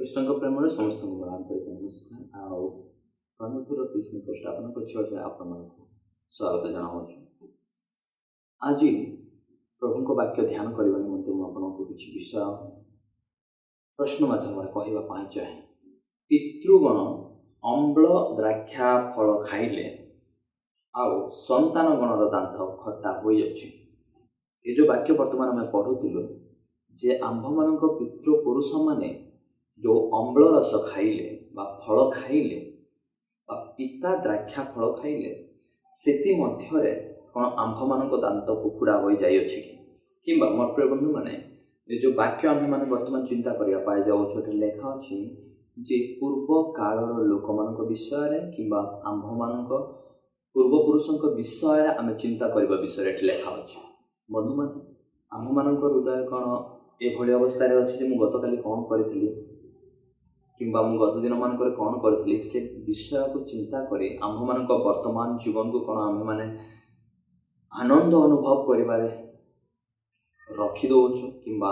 ଖ୍ରୀଷ୍ଟଙ୍କ ପ୍ରେମରେ ସମସ୍ତଙ୍କୁ ମୋର ଆନ୍ତରିକ ନମସ୍କାର ଆଉ କର୍ମଥୁର ପିସ୍ ମେକର୍ସ ଆପଣଙ୍କ ଚର୍ଚ୍ଚରେ ଆପଣମାନଙ୍କୁ ସ୍ୱାଗତ ଜଣାଉଛୁ। ଆଜି ପ୍ରଭୁଙ୍କ ବାକ୍ୟ ଧ୍ୟାନ କରିବା ନିମନ୍ତେ ମୁଁ ଆପଣଙ୍କୁ କିଛି ବିଷୟ ପ୍ରଶ୍ନ ମାଧ୍ୟମରେ କହିବା ପାଇଁ ଚାହେଁ। ପିତୃଗଣ ଅମ୍ଳ ଦ୍ରାକ୍ଷା ଫଳ ଖାଇଲେ ଆଉ ସନ୍ତାନଗଣର ଦାନ୍ତ ଖଟା ହୋଇଅଛି। ଏ ଯେଉଁ ବାକ୍ୟ ବର୍ତ୍ତମାନ ଆମେ ପଢ଼ୁଥିଲୁ ଯେ ଆମ୍ଭମାନଙ୍କ ପିତୃପୁରୁଷମାନେ ଯେଉଁ ଅମ୍ଳ ରସ ଖାଇଲେ ବା ଫଳ ଖାଇଲେ ବା ପିତା ଦ୍ରାକ୍ଷା ଫଳ ଖାଇଲେ, ସେଥିମଧ୍ୟରେ କ'ଣ ଆମ୍ଭମାନଙ୍କ ଦାନ୍ତ ଉଖୁଡ଼ା ହୋଇଯାଇଅଛି କି? କିମ୍ବା ମୋର ପ୍ରିୟ ବନ୍ଧୁମାନେ, ଏ ଯେଉଁ ବାକ୍ୟ ଆମ୍ଭେମାନେ ବର୍ତ୍ତମାନ ଚିନ୍ତା କରିବା ପାଇଁ ଯାଉଛୁ, ଏଠାରେ ଲେଖା ଅଛି ଯେ ପୂର୍ବ କାଳର ଲୋକମାନଙ୍କ ବିଷୟରେ କିମ୍ବା ଆମ୍ଭମାନଙ୍କ ପୂର୍ବପୁରୁଷଙ୍କ ବିଷୟରେ ଆମେ ଚିନ୍ତା କରିବା ବିଷୟରେ ଏଠି ଲେଖା ଅଛି। ବନ୍ଧୁମାନେ, ଆମ୍ଭମାନଙ୍କ ହୃଦୟ କ'ଣ ଏଭଳି ଅବସ୍ଥାରେ ଅଛି ଯେ ମୁଁ ଗତକାଲି କ'ଣ କରିଥିଲି କିମ୍ବା ମୁଁ ଗତ ଦିନମାନଙ୍କରେ କ'ଣ କରିଥିଲି, ସେ ବିଷୟକୁ ଚିନ୍ତା କରି ଆମ୍ଭମାନଙ୍କ ବର୍ତ୍ତମାନ ଜୀବନକୁ କ'ଣ ଆମ୍ଭେମାନେ ଆନନ୍ଦ ଅନୁଭବ କରିବାରେ ରଖିଦେଉଛୁ କିମ୍ବା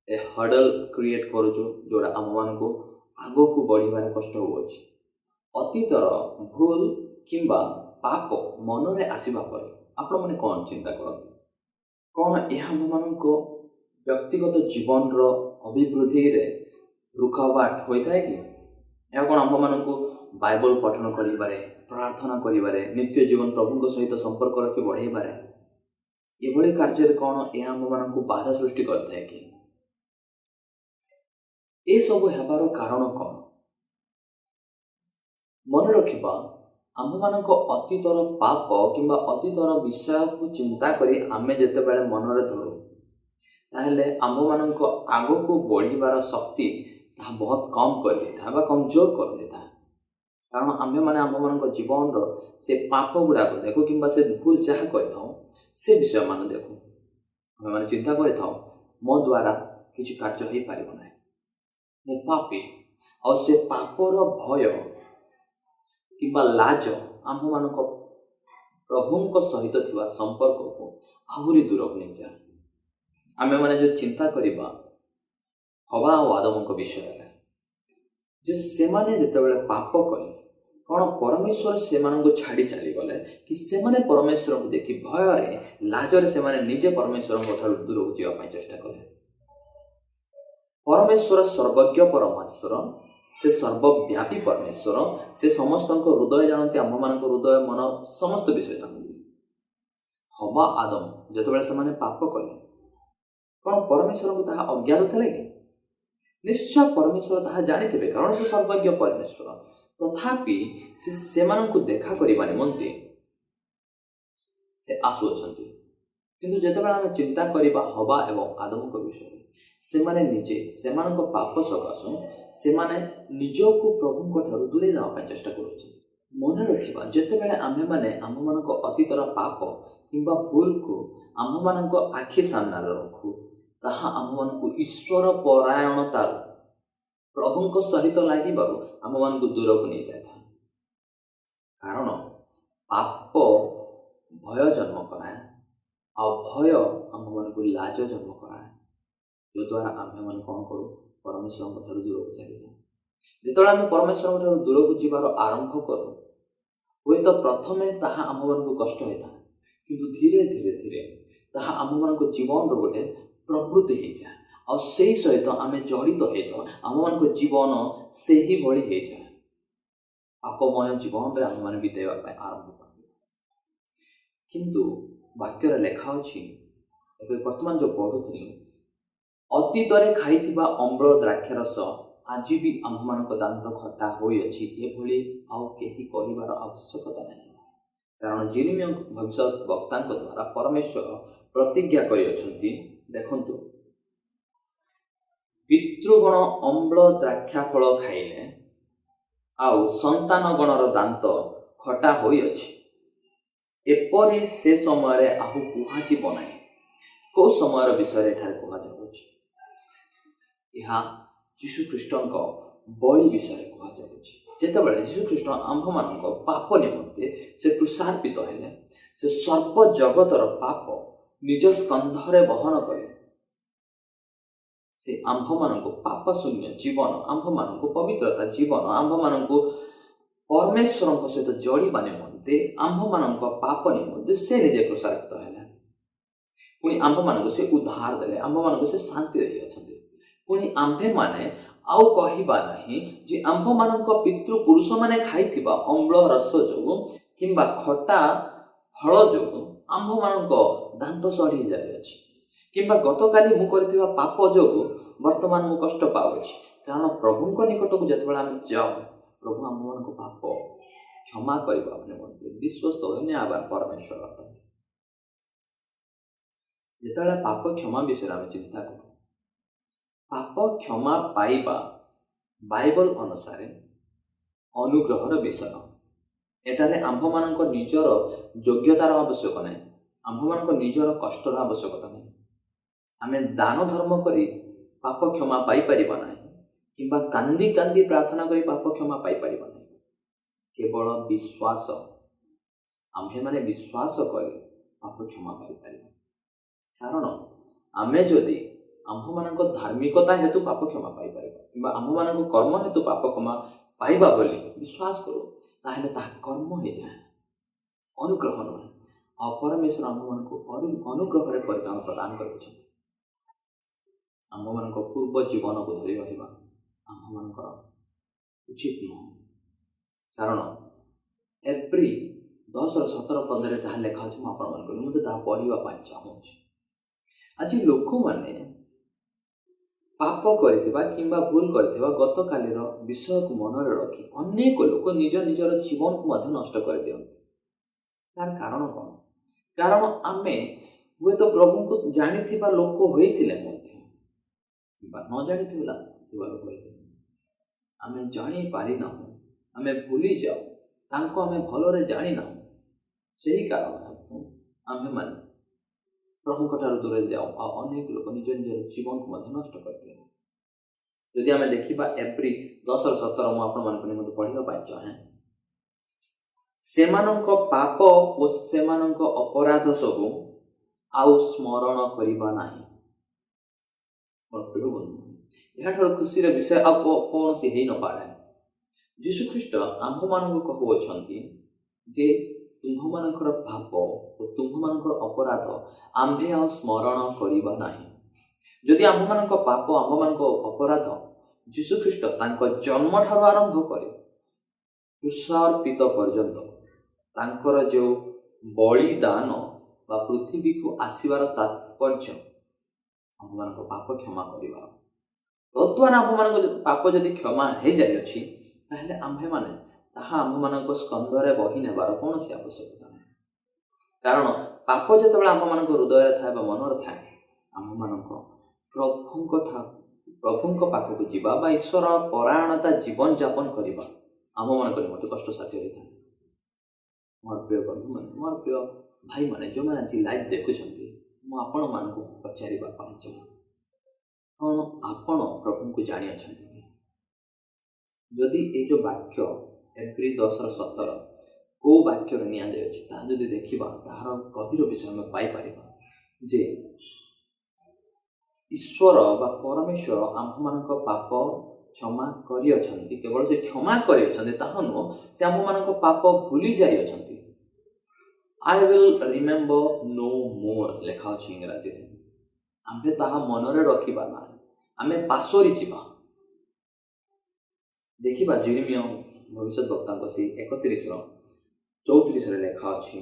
ଏ ହଡଲ୍ କ୍ରିଏଟ୍ କରୁଛୁ, ଯେଉଁଟା ଆମ୍ଭମାନଙ୍କୁ ଆଗକୁ ବଢ଼ିବାରେ କଷ୍ଟ ହେଉଅଛି? ଅତୀତର ଭୁଲ କିମ୍ବା ପାପ ମନରେ ଆସିବା ପରେ ଆପଣମାନେ କ'ଣ ଚିନ୍ତା କରନ୍ତି? କ'ଣ ଏହା ଆମ୍ଭମାନଙ୍କ ବ୍ୟକ୍ତିଗତ ଜୀବନର ଅଭିବୃଦ୍ଧିରେ ରୁକାବାଟ ହୋଇଥାଏ କି? ଏହା କ'ଣ ଆମ୍ଭମାନଙ୍କୁ ବାଇବଲ ପଠନ କରିବାରେ, ପ୍ରାର୍ଥନା କରିବାରେ, ନିତ୍ୟ ଜୀବନ ପ୍ରଭୁଙ୍କ ସହିତ ସମ୍ପର୍କ ରଖି ବଢ଼େଇବାରେ, ଏଭଳି କାର୍ଯ୍ୟରେ କ'ଣ ଏହା ଆମ୍ଭମାନଙ୍କୁ ବାଧା ସୃଷ୍ଟି କରିଥାଏ କି? ଏସବୁ ହେବାର କାରଣ କ'ଣ? ମନେ ରଖିବା, ଆମ୍ଭମାନଙ୍କ ଅତୀତର ପାପ କିମ୍ବା ଅତୀତର ବିଷୟକୁ ଚିନ୍ତା କରି ଆମେ ଯେତେବେଳେ ମନରେ ଧରୁ, ତାହେଲେ ଆମ୍ଭମାନଙ୍କ ଆଗକୁ ବଢ଼ିବାର ଶକ୍ତି ତାହା ବହୁତ କମ୍ କରିଦେଇଥାଏ ବା କମଜୋର କରିଦେଇଥାଏ। କାରଣ ଆମ୍ଭେମାନେ ଆମ୍ଭମାନଙ୍କ ଜୀବନର ସେ ପାପ ଗୁଡ଼ାକ ଦେଖୁ କିମ୍ବା ସେ ଭୁଲ ଯାହା କରିଥାଉ, ସେ ବିଷୟମାନ ଦେଖୁ। ଆମେମାନେ ଚିନ୍ତା କରିଥାଉ, ମୋ ଦ୍ୱାରା କିଛି କାର୍ଯ୍ୟ ହେଇପାରିବ ନାହିଁ, ମୁଁ ପାପୀ। ଆଉ ସେ ପାପର ଭୟ କିମ୍ବା ଲାଜ ଆମ୍ଭମାନଙ୍କ ପ୍ରଭୁଙ୍କ ସହିତ ଥିବା ସମ୍ପର୍କକୁ ଆହୁରି ଦୂରକୁ ନେଇଯାଏ। ଆମେମାନେ ଯେଉଁ ଚିନ୍ତା କରିବା ହବା ଆଉ ଆଦମଙ୍କ ବିଷୟରେ ଯେ ସେମାନେ ଯେତେବେଳେ ପାପ କଲେ, କ'ଣ ପରମେଶ୍ୱର ସେମାନଙ୍କୁ ଛାଡ଼ି ଚାଲିଗଲେ କି ସେମାନେ ପରମେଶ୍ୱରଙ୍କୁ ଦେଖି ଭୟରେ, ଲାଜରେ ସେମାନେ ନିଜେ ପରମେଶ୍ୱରଙ୍କ ଠାରୁ ଦୂରକୁ ଯିବା ପାଇଁ ଚେଷ୍ଟା କଲେ? ପରମେଶ୍ୱର ସର୍ବଜ୍ଞ ପରମେଶ୍ୱର, ସେ ସର୍ବବ୍ୟାପୀ ପରମେଶ୍ୱର। ସେ ସମସ୍ତଙ୍କ ହୃଦୟ ଜାଣନ୍ତି, ଆମ୍ଭମାନଙ୍କ ହୃଦୟ, ମନ, ସମସ୍ତ ବିଷୟ ଜାଣନ୍ତି। ହବା, ଆଦମ ଯେତେବେଳେ ସେମାନେ ପାପ କଲେ, କ'ଣ ପରମେଶ୍ୱରଙ୍କୁ ତାହା ଅଜ୍ଞାତ ଥିଲେ କି? ନିଶ୍ଚୟ ପରମେଶ୍ୱର ତାହା ଜାଣିଥିବେ, କାରଣ ସେ ସର୍ବଜ୍ଞ ପରମେଶ୍ୱର। ତଥାପି ସେ ସେମାନଙ୍କୁ ଦେଖା କରିବା ନିମନ୍ତେ ସେ ଆସୁଅଛନ୍ତି। କିନ୍ତୁ ଯେତେବେଳେ ଆମେ ଚିନ୍ତା କରିବା ହବା ଏବଂ ଆଦମଙ୍କ ବିଷୟରେ, ସେମାନେ ନିଜେ ସେମାନଙ୍କ ପାପ ସକାଶୁ ସେମାନେ ନିଜକୁ ପ୍ରଭୁଙ୍କ ଠାରୁ ଦୂରେଇ ଦେବା ପାଇଁ ଚେଷ୍ଟା କରୁଛନ୍ତି। ମନେ ରଖିବା, ଯେତେବେଳେ ଆମ୍ଭେମାନେ ଆମ୍ଭମାନଙ୍କ ଅତୀତର ପାପ କିମ୍ବା ଭୁଲକୁ ଆମ୍ଭମାନଙ୍କ ଆଖି ସାମ୍ନାରେ ରଖୁ, ତାହା ଆମ୍ଭମାନଙ୍କୁ ଈଶ୍ୱର ପରାୟଣତାରୁ, ପ୍ରଭୁଙ୍କ ସହିତ ଲାଗିବାରୁ ଆମ୍ଭମାନଙ୍କୁ ଦୂରକୁ ନେଇଯାଇଥାଏ। କାରଣ ପାପ ଭୟ ଜନ୍ମ କରାଏ ଆଉ ଭୟ ଆମ୍ଭମାନଙ୍କୁ ଲାଜ ଜନ୍ମ କରାଏ, ଯଦ୍ୱାରା ଆମ୍ଭେମାନେ କ'ଣ କରୁ? ପରମେଶ୍ୱରଙ୍କ ଠାରୁ ଦୂରକୁ ଚାଲିଯାଉ। ଯେତେବେଳେ ଆମେ ପରମେଶ୍ୱରଙ୍କ ଠାରୁ ଦୂରକୁ ଯିବାର ଆରମ୍ଭ କରୁ, ହୁଏତ ପ୍ରଥମେ ତାହା ଆମ୍ଭମାନଙ୍କୁ କଷ୍ଟ ହୋଇଥାଏ, କିନ୍ତୁ ଧୀରେ ଧୀରେ ଧୀରେ ତାହା ଆମ୍ଭମାନଙ୍କ ଜୀବନର ଗୋଟେ ପ୍ରବୃତ୍ତି ହେଇଯାଏ ଆଉ ସେଇ ସହିତ ଆମେ ଜଡ଼ିତ ହେଇଯାଉ। ଆମମାନଙ୍କ ଜୀବନ ସେହିଭଳି ହେଇଯାଏ। ପାପମୟ ଜୀବନରେ ଆମେମାନେ ବିତେଇବା ପାଇଁ ଆରମ୍ଭ କରିଦେଉ। କିନ୍ତୁ ବାକ୍ୟରେ ଲେଖା ଅଛି, ଏବେ ବର୍ତ୍ତମାନ ଯେଉଁ ପଢ଼ୁଥିଲୁ, ଅତୀତରେ ଖାଇଥିବା ଅମ୍ଳ ଦ୍ରାକ୍ଷାରସ ଆଜି ବି ଆମ୍ଭମାନଙ୍କ ଦାନ୍ତ ଖଟା ହୋଇଅଛି, ଏଭଳି ଆଉ କେହି କହିବାର ଆବଶ୍ୟକତା ନାହିଁ। କାରଣ ଜିରିମିୟ ଭବିଷ୍ୟତ ବକ୍ତାଙ୍କ ଦ୍ୱାରା ପରମେଶ୍ୱର ପ୍ରତିଜ୍ଞା କରିଅଛନ୍ତି। ଦେଖନ୍ତୁ, ପିତୃଗଣ ଅମ୍ଳ ଦ୍ରାକ୍ଷା ଫଳ ଖାଇଲେ ଆଉ ସନ୍ତାନଗଣର ଦାନ୍ତ ଖଟା ହୋଇଅଛି, ଏପରି ସେ ସମୟରେ ଆଉ କୁହାଯିବ ନାହିଁ। କେଉଁ ସମୟର ବିଷୟରେ ଏଠାରେ କୁହାଯାଉଅଛି? ଏହା ଯୀଶୁଖ୍ରୀଷ୍ଟଙ୍କ ବଳି ବିଷୟରେ କୁହାଯାଉଅଛି। ଯେତେବେଳେ ଯୀଶୁଖ୍ରୀଷ୍ଟ ଆମ୍ଭମାନଙ୍କ ପାପ ନିମନ୍ତେ ସେ କ୍ରୁଶାର୍ପିତ ହେଲେ, ସେ ସର୍ବ ଜଗତର ପାପ ନିଜ ସ୍କନ୍ଧରେ ବହନ କରି ସେ ଆମ୍ଭମାନଙ୍କୁ ପାପ ଶୂନ୍ୟ ଜୀବନ, ଆମ୍ଭମାନଙ୍କୁ ପବିତ୍ରତା ଜୀବନ, ଆମ୍ଭମାନଙ୍କୁ ପରମେଶ୍ୱରଙ୍କ ସହିତ ଯୋଡ଼ିବା ନିମନ୍ତେ, ଆମ୍ଭମାନଙ୍କ ପାପ ନିମନ୍ତେ ସେ ନିଜେ କ୍ରୁଶାର୍ପିତ ହେଲେ। ପୁଣି ଆମ୍ଭମାନଙ୍କୁ ସେ ଉଦ୍ଧାର ଦେଲେ, ଆମ୍ଭମାନଙ୍କୁ ସେ ଶାନ୍ତି ଦେଇଅଛନ୍ତି। ପୁଣି ଆମ୍ଭେମାନେ ଆଉ କହିବା ନାହିଁ ଯେ ଆମ୍ଭମାନଙ୍କ ପିତୃପୁରୁଷମାନେ ଖାଇଥିବା ଅମ୍ଳ ରସ ଯୋଗୁଁ କିମ୍ବା ଖଟା ଫଳ ଯୋଗୁଁ ଆମ୍ଭମାନଙ୍କ ଦାନ୍ତ ସଢ଼ି ଯାଇଅଛି, କିମ୍ବା ଗତକାଲି ମୁଁ କରିଥିବା ପାପ ଯୋଗୁଁ ବର୍ତ୍ତମାନ ମୁଁ କଷ୍ଟ ପାଉଅଛି। କାରଣ ପ୍ରଭୁଙ୍କ ନିକଟକୁ ଯେତେବେଳେ ଆମେ ଯାଉ, ପ୍ରଭୁ ଆମ୍ଭମାନଙ୍କ ପାପ କ୍ଷମା କରିବା ନିମନ୍ତେ ବିଶ୍ୱସ୍ତ ଓ ନ୍ୟାୟବାନ ପରମେଶ୍ୱର ଅଟନ୍ତି। ଯେତେବେଳେ ପାପ କ୍ଷମା ବିଷୟରେ ଆମେ ଚିନ୍ତା କରୁ, ପାପ କ୍ଷମା ପାଇବା ବାଇବଲ ଅନୁସାରେ ଅନୁଗ୍ରହର ବିଷୟ। ଏଠାରେ ଆମ୍ଭମାନଙ୍କ ନିଜର ଯୋଗ୍ୟତାର ଆବଶ୍ୟକ ନାହିଁ, ଆମ୍ଭମାନଙ୍କ ନିଜର କଷ୍ଟର ଆବଶ୍ୟକତା ନାହିଁ। ଆମେ ଦାନ ଧର୍ମ କରି ପାପ କ୍ଷମା ପାଇପାରିବା ନାହିଁ କିମ୍ବା କାନ୍ଦି କାନ୍ଦି ପ୍ରାର୍ଥନା କରି ପାପ କ୍ଷମା ପାଇପାରିବା ନାହିଁ। କେବଳ ବିଶ୍ୱାସ, ଆମ୍ଭେମାନେ ବିଶ୍ୱାସ କରି ପାପ କ୍ଷମା ପାଇପାରିବା। କାରଣ ଆମେ ଯଦି ଆମ୍ଭମାନଙ୍କ ଧାର୍ମିକତା ହେତୁ ପାପ କ୍ଷମା ପାଇପାରିବା କିମ୍ବା ଆମ୍ଭମାନଙ୍କ କର୍ମ ହେତୁ ପାପ କ୍ଷମା ପାଇବା ବୋଲି ବିଶ୍ୱାସ କରୁ, ତାହେଲେ ତାହା କର୍ମ ହେଇଯାଏ, ଅନୁଗ୍ରହ ନୁହେଁ। ଆଉ ପରମେଶ୍ୱର ଆମ୍ଭମାନଙ୍କୁ ଅନୁଗ୍ରହରେ ପରିତ୍ରାଣ ପ୍ରଦାନ କରୁଛନ୍ତି। ଆମ୍ଭମାନଙ୍କ ପୂର୍ବ ଜୀବନକୁ ଧରି ରହିବା ଆମ୍ଭମାନଙ୍କର ଉଚିତ ନୁହଁ। କାରଣ ଏବ୍ରୀ 10ର 17 ପଦରେ ଯାହା ଲେଖା ଅଛି, ମୁଁ ଆପଣମାନଙ୍କୁ ନିମନ୍ତେ ତାହା ପଢ଼ିବା ପାଇଁ ଚାହୁଁଛି। ଆଜି ଲୋକମାନେ ପାପ କରିଥିବା କିମ୍ବା ଭୁଲ କରିଥିବା ଗତକାଲିର ବିଷୟକୁ ମନରେ ରଖି ଅନେକ ଲୋକ ନିଜ ନିଜର ଜୀବନକୁ ମଧ୍ୟ ନଷ୍ଟ କରିଦିଅନ୍ତି। ତାର କାରଣ କ'ଣ? କାରଣ ଆମେ ହୁଏତ ପ୍ରଭୁଙ୍କୁ ଜାଣିଥିବା ଲୋକ ହୋଇଥିଲେ ମଧ୍ୟ କିମ୍ବା ନ ଜାଣିଥିବା ଥିବା ଲୋକ ହୋଇଥିଲେ, ଆମେ ଜାଣିପାରିନାହୁଁ, ଆମେ ଭୁଲି ଯାଉ, ତାଙ୍କୁ ଆମେ ଭଲରେ ଜାଣିନାହୁଁ। ସେହି କାରଣ ହେତୁ ଆମ୍ଭେମାନେ ପ୍ରଭୁଙ୍କ ଠାରୁ ଦୂରରେ ଯାଉ ଆଉ ଅନେକ ଲୋକ ନିଜ ନିଜର ଜୀବନକୁ ମଧ୍ୟ ନଷ୍ଟ କରିଦିଅନ୍ତି। ଯଦି ଆମେ ଦେଖିବା ଏବ୍ରୀ 10ର 17, ମୁଁ ଆପଣମାନଙ୍କ ନିମନ୍ତେ ପଢ଼ିବା ପାଇଁ ଚାହେଁ। ସେମାନଙ୍କ ପାପ ଓ ସେମାନଙ୍କ ଅପରାଧ ସବୁ ଆଉ ସ୍ମରଣ କରିବା ନାହିଁ। ମୋର ପ୍ରିୟ ବନ୍ଧୁ, ଏହାଠାରୁ ଖୁସିର ବିଷୟ ଆଉ କୌଣସି ହେଇନପାରେ। ଯୀଶୁଖ୍ରୀଷ୍ଟ ଆମ୍ଭମାନଙ୍କୁ କହୁଅଛନ୍ତି ଯେ ତୁମ୍ଭମାନଙ୍କର ପାପ ଓ ତୁମ୍ଭମାନଙ୍କର ଅପରାଧ ଆମ୍ଭେ ଆଉ ସ୍ମରଣ କରିବା ନାହିଁ। ଯଦି ଆମ୍ଭମାନଙ୍କ ପାପ, ଆମ୍ଭମାନଙ୍କ ଅପରାଧ ଯୀଶୁଖ୍ରୀଷ୍ଟ ତାଙ୍କ ଜନ୍ମଠାରୁ ଆରମ୍ଭ କରି କ୍ରୁଶାର୍ପିତ ପର୍ଯ୍ୟନ୍ତ ତାଙ୍କର ଯେଉଁ ବଳିଦାନ ବା ପୃଥିବୀକୁ ଆସିବାର ତାତ୍ପର୍ଯ୍ୟ ଆମ୍ଭମାନଙ୍କ ପାପ କ୍ଷମା କରିବା, ତଦ୍ୱାରା ଆମ୍ଭମାନଙ୍କ ପାପ ଯଦି କ୍ଷମା ହେଇଯାଇଅଛି, ତାହେଲେ ଆମ୍ଭେମାନେ ତାହା ଆମ୍ଭମାନଙ୍କ ସ୍କନ୍ଧରେ ବହି ନେବାର କୌଣସି ଆବଶ୍ୟକତା ନାହିଁ। କାରଣ ପାପ ଯେତେବେଳେ ଆମ୍ଭମାନଙ୍କ ହୃଦୟରେ ଥାଏ ବା ମନରେ ଥାଏ, ଆମ୍ଭମାନଙ୍କ ପ୍ରଭୁଙ୍କ ପାଖକୁ ଯିବା ବା ଈଶ୍ୱର ପରାୟଣତା ଜୀବନ ଯାପନ କରିବା ଆମ୍ଭମାନଙ୍କ ନିମନ୍ତେ କଷ୍ଟସାଧ୍ୟ ହୋଇଥାଏ। ମୋର ପ୍ରିୟ ବନ୍ଧୁମାନେ, ମୋର ପ୍ରିୟ ଭାଇମାନେ, ଯେଉଁମାନେ ଆଜି ଲାଇଭ୍ ଦେଖୁଛନ୍ତି, ମୁଁ ଆପଣମାନଙ୍କୁ ପଚାରିବା ପାଇଁ ଚାହେଁ, କ'ଣ ଆପଣ ପ୍ରଭୁଙ୍କୁ ଜାଣିଅଛନ୍ତି କି? ଯଦି ଏଇ ଯେଉଁ ବାକ୍ୟ ଏବ୍ରୀ 10ର 17 କେଉଁ ବାକ୍ୟରେ ନିଆଯାଇଅଛି, ତାହା ଯଦି ଦେଖିବା, ତାହାର ଗଭୀର ବିଷୟ ଆମେ ପାଇପାରିବା ଯେ ଈଶ୍ୱର ବା ପରମେଶ୍ୱର ଆମ୍ଭମାନଙ୍କ ପାପ କ୍ଷମା କରିଅଛନ୍ତି। କେବଳ ସେ କ୍ଷମା କରିଅଛନ୍ତି ତାହା ନୁହଁ, ସେ ଆମ୍ଭମାନଙ୍କ ପାପ ଭୁଲି ଯାଇଅଛନ୍ତି। "I will remember no more" ଲେଖା ଅଛି ଇଂରାଜୀରେ। ଆମ୍ଭେ ତାହା ମନରେ ରଖିବା ନାହିଁ, ଆମେ ପାସୋରି ଯିବା। ଦେଖିବା, ଜିରିମିୟ ଭବିଷ୍ୟତ ବକ୍ତାଙ୍କ ସେଇ 31ର 34ରେ ଲେଖା ଅଛି,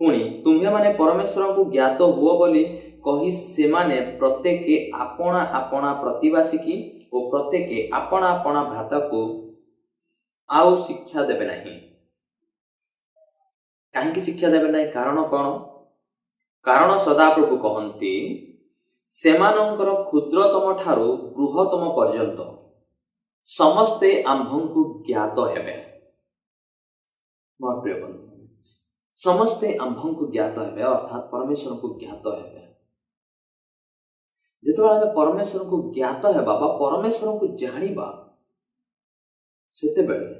ପୁଣି ତୁମ୍ଭେମାନେ ପରମେଶ୍ୱରଙ୍କୁ ଜ୍ଞାତ ହୁଅ ବୋଲି କହି ସେମାନେ ପ୍ରତ୍ୟେକେ ଆପଣା ଆପଣା ପ୍ରତିବାସୀକି ଓ ପ୍ରତ୍ୟେକେ ଆପଣା ଆପଣା ଭ୍ରାତାକୁ ଆଉ ଶିକ୍ଷା ଦେବେ ନାହିଁ। କାହିଁକି ଶିକ୍ଷା ଦେବେ ନାହିଁ? କାରଣ କ'ଣ? କାରଣ ସଦାପ୍ରଭୁ କହନ୍ତି, ସେମାନଙ୍କର କ୍ଷୁଦ୍ରତମ ଠାରୁ ବୃହତ୍ତମ ପର୍ଯ୍ୟନ୍ତ ସମସ୍ତେ ଆମ୍ଭଙ୍କୁ ଜ୍ଞାତ ହେବେ। ମୋର ପ୍ରିୟ ବନ୍ଧୁ, ସମସ୍ତେ ଆମ୍ଭଙ୍କୁ ଜ୍ଞାତ ହେବେ, ଅର୍ଥାତ୍ ପରମେଶ୍ୱରଙ୍କୁ ଜ୍ଞାତ ହେବେ। ଯେତେବେଳେ ଆମେ ପରମେଶ୍ୱରଙ୍କୁ ଜ୍ଞାତ ହେବା ବା ପରମେଶ୍ୱରଙ୍କୁ ଜାଣିବା, ସେତେବେଳେ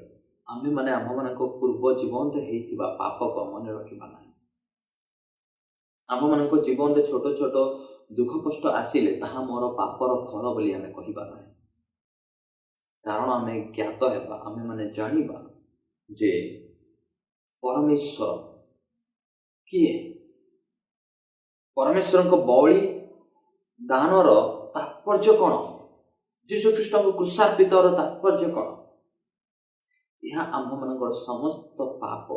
ଆମ୍ଭେମାନେ ଆମ୍ଭମାନଙ୍କ ପୂର୍ବ ଜୀବନରେ ହେଇଥିବା ପାପକୁ ମନେ ରଖିବା ନାହିଁ। ଆମ୍ଭମାନଙ୍କ ଜୀବନରେ ଛୋଟ ଛୋଟ ଦୁଃଖ କଷ୍ଟ ଆସିଲେ ତାହା ମୋର ପାପର ଫଳ ବୋଲି ଆମେ କହିବା ନାହିଁ, କାରଣ ଆମେ ଜ୍ଞାତ ହେବା, ଆମେମାନେ ଜାଣିବା ଯେ ପରମେଶ୍ୱର କିଏ, ପରମେଶ୍ୱରଙ୍କ ବଳି ଦାନର ତାତ୍ପର୍ଯ୍ୟ କ'ଣ, ଯୀଶୁଖ୍ରୀଷ୍ଟଙ୍କ କ୍ରୁଶାର୍ପିତର ତାତ୍ପର୍ଯ୍ୟ କ'ଣ। ଏହା ଆମ୍ଭମାନଙ୍କର ସମସ୍ତ ପାପ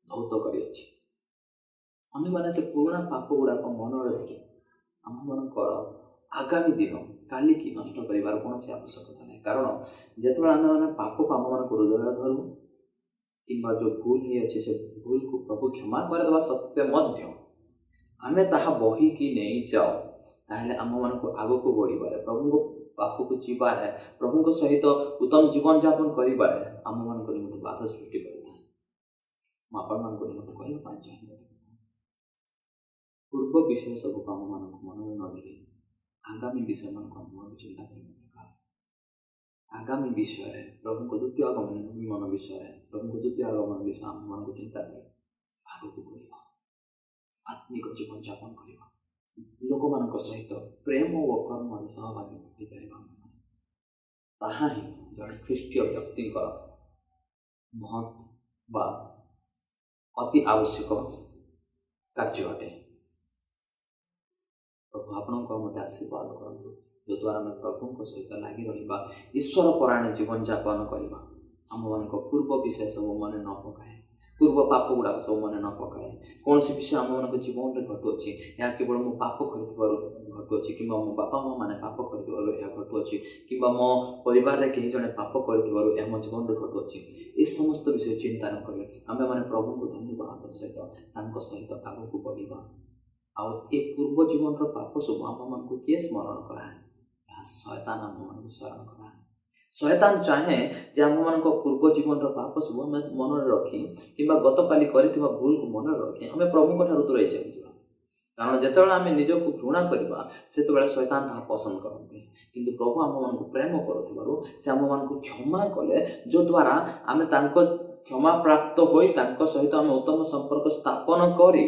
ଧୌତ କରିଅଛି। ଆମେମାନେ ସେ ପୁରୁଣା ପାପ ଗୁଡ଼ାକ ମନରେ ଧରି ଆମ୍ଭମାନଙ୍କର ଆଗାମୀ ଦିନ କାଲିକି ନଷ୍ଟ କରିବାର କୌଣସି ଆବଶ୍ୟକତା ନାହିଁ। କାରଣ ଯେତେବେଳେ ଆମେମାନେ ପାପକୁ ଆମମାନଙ୍କ ହୃଦୟ ଧରୁ କିମ୍ବା ଯେଉଁ ଭୁଲ ହେଇଅଛି ସେ ଭୁଲକୁ ପ୍ରଭୁ କ୍ଷମା କରିଦେବା ସତ୍ତ୍ୱେ ମଧ୍ୟ ଆମେ ତାହା ବହିକି ନେଇଯାଉ, ତାହେଲେ ଆମମାନଙ୍କୁ ଆଗକୁ ବଢ଼ିବାରେ, ପ୍ରଭୁଙ୍କ ପାଖକୁ ଯିବାରେ, ପ୍ରଭୁଙ୍କ ସହିତ ଉତ୍ତମ ଜୀବନଯାପନ କରିବାରେ ଆମମାନଙ୍କ ନିମନ୍ତେ ବାଧା ସୃଷ୍ଟି କରିଥାଏ। ମୁଁ ଆପଣମାନଙ୍କ ନିମନ୍ତେ କହିବା ପାଇଁ ଚାହେଁ ଗୋଟେ କଥା, ପୂର୍ବ ବିଷୟ ସବୁକୁ ଆମମାନଙ୍କୁ ମନରେ ନ ଧରି ଆଗାମୀ ବିଷୟମାନଙ୍କୁ ଆମମାନଙ୍କୁ ଚିନ୍ତା କରିବା ଦରକାର। ଆଗାମୀ ବିଷୟରେ, ପ୍ରଭୁଙ୍କ ଦ୍ୱିତୀୟ ଆଗମନ ବିଷୟରେ, ପ୍ରଭୁଙ୍କ ଦ୍ୱିତୀୟ ଆଗମନ ବିଷୟ ଆମମାନଙ୍କୁ ଚିନ୍ତା କରି ଆଗକୁ ବଢ଼ିବା, ଆତ୍ମିକ ଜୀବନଯାପନ କରିବା, ଲୋକମାନଙ୍କ ସହିତ ପ୍ରେମ ଓ କର୍ମରେ ସହଭାଗୀ ହୋଇପାରିବା ଆମେମାନେ। ତାହା ହିଁ ଜଣେ ଖ୍ରୀଷ୍ଟୀୟ ବ୍ୟକ୍ତିଙ୍କର ମହତ୍ ବା ଅତି ଆବଶ୍ୟକ କାର୍ଯ୍ୟ ଅଟେ। ପ୍ରଭୁ ଆପଣଙ୍କୁ ମୋତେ ଆଶୀର୍ବାଦ କରନ୍ତୁ, ଯଦ୍ୱାରା ଆମେ ପ୍ରଭୁଙ୍କ ସହିତ ଲାଗି ରହିବା, ଈଶ୍ୱର ପରାୟଣ ଜୀବନଯାପନ କରିବା। ଆମମାନଙ୍କ ପୂର୍ବ ବିଷୟ ସବୁ ମନେ ନ ପକାଏ, ପୂର୍ବ ପାପ ଗୁଡ଼ାକ ସବୁ ମନେ ନ ପକାଏ। କୌଣସି ବିଷୟ ଆମମାନଙ୍କ ଜୀବନରେ ଘଟୁଅଛି, ଏହା କେବଳ ମୁଁ ପାପ କରିଥିବାରୁ ଘଟୁଅଛି, କିମ୍ବା ମୋ ବାପା ମା ମାନେ ପାପ କରିଥିବାରୁ ଏହା ଘଟୁଅଛି, କିମ୍ବା ମୋ ପରିବାରରେ କେହି ଜଣେ ପାପ କରିଥିବାରୁ ଏହା ମୋ ଜୀବନରେ ଘଟୁଅଛି, ଏ ସମସ୍ତ ବିଷୟ ଚିନ୍ତା ନ କରି ଆମେମାନେ ପ୍ରଭୁଙ୍କୁ ଧନ୍ୟବାଦ ସହିତ ତାଙ୍କ ସହିତ ଆଗକୁ ବଢ଼ିବା। ଆଉ ଏ ପୂର୍ବ ଜୀବନର ପାପ ସବୁ ଆମମାନଙ୍କୁ କିଏ ସ୍ମରଣ କରାଏ? ଏହା ଶୟତାନ ଆମମାନଙ୍କୁ ସ୍ମରଣ କରାଏ। ଶୟତାନ ଚାହେଁ ଯେ ଆମମାନଙ୍କ ପୂର୍ବ ଜୀବନର ପାପ ସବୁ ଆମେ ମନରେ ରଖି କିମ୍ବା ଗତକାଲି କରିଥିବା ଭୁଲକୁ ମନରେ ରଖି ଆମେ ପ୍ରଭୁଙ୍କ ଠାରୁ ଦୂରେଇ ଚାଲିଯିବା। କାରଣ ଯେତେବେଳେ ଆମେ ନିଜକୁ ଘୃଣା କରିବା, ସେତେବେଳେ ଶୟତାନ ତାହା ପସନ୍ଦ କରନ୍ତି। କିନ୍ତୁ ପ୍ରଭୁ ଆମମାନଙ୍କୁ ପ୍ରେମ କରୁଥିବାରୁ ସେ ଆମମାନଙ୍କୁ କ୍ଷମା କଲେ, ଯଦ୍ୱାରା ଆମେ ତାଙ୍କ କ୍ଷମା ପ୍ରାପ୍ତ ହୋଇ ତାଙ୍କ ସହିତ ଆମେ ଉତ୍ତମ ସମ୍ପର୍କ ସ୍ଥାପନ କରି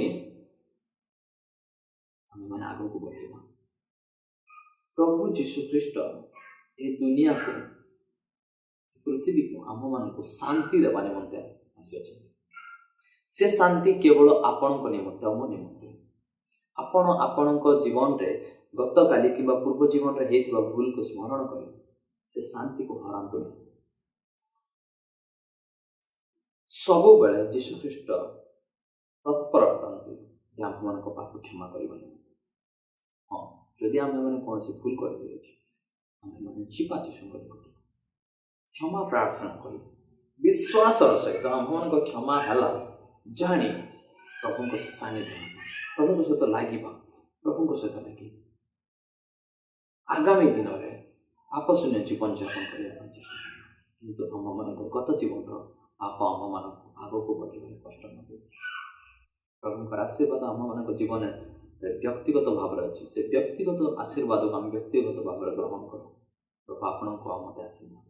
ଆମେମାନେ ଆଗକୁ ବଢ଼ିବା। ପ୍ରଭୁ ଯୀଶୁଖ୍ରୀଷ୍ଟ ଏ ଦୁନିଆକୁ, ପୃଥିବୀକୁ ଆମମାନଙ୍କୁ ଶାନ୍ତି ଦେବା ନିମନ୍ତେ ଆସିଅଛନ୍ତି। ସେ ଶାନ୍ତି କେବଳ ଆପଣଙ୍କ ନିମନ୍ତେ ଆଉ ମୋ ନିମନ୍ତେ। ଆପଣ ଆପଣଙ୍କ ଜୀବନରେ ଗତକାଲି କିମ୍ବା ପୂର୍ବ ଜୀବନରେ ହେଇଥିବା ଭୁଲକୁ ସ୍ମରଣ କରି ସେ ଶାନ୍ତିକୁ ହରାନ୍ତୁ ନାହିଁ। ସବୁବେଳେ ଯୀଶୁଖ୍ରୀଷ୍ଟ ତତ୍ପର ଅଟନ୍ତି ଯେ ଆମ୍ଭମାନଙ୍କ ପାପ କ୍ଷମା କରିବା ନିମନ୍ତେ। ହଁ, ଯଦି ଆମ୍ଭେମାନେ କୌଣସି ଭୁଲ କରିଦେଇଅଛୁ, ଆମ୍ଭେମାନେ ଯିବା ଯୀଶୁଙ୍କ ନିକଟକୁ, କ୍ଷମା ପ୍ରାର୍ଥନା କରି ବିଶ୍ୱାସର ସହିତ ଆମ୍ଭମାନଙ୍କ କ୍ଷମା ହେଲା ଜାଣି ପ୍ରଭୁଙ୍କ ସାନ୍ନିଧ୍ୟ ହେବା, ପ୍ରଭୁଙ୍କ ସହିତ ଲାଗିବା, ପ୍ରଭୁଙ୍କ ସହିତ ଲାଗି ଆଗାମୀ ଦିନରେ ପାପଶୂନ୍ୟ ଜୀବନଯାପନ କରିବା ପାଇଁ ଚେଷ୍ଟା କରିବା। କିନ୍ତୁ ଆମ୍ଭମାନଙ୍କ ଗତ ଜୀବନର ପାପ ଆମ୍ଭମାନଙ୍କୁ ଆଗକୁ ବଢ଼ିବାରେ କଷ୍ଟ ନ ଦେଉ। ପ୍ରଭୁଙ୍କର ଆଶୀର୍ବାଦ ଆମ୍ଭମାନଙ୍କ ଜୀବନରେ ବ୍ୟକ୍ତିଗତ ଭାବରେ ଅଛି। ସେ ବ୍ୟକ୍ତିଗତ ଆଶୀର୍ବାଦକୁ ଆମେ ବ୍ୟକ୍ତିଗତ ଭାବରେ ଗ୍ରହଣ କରୁ। ପ୍ରଭୁ ଆପଣଙ୍କୁ ଆଉ ମୋତେ ଆଶୀର୍ବାଦ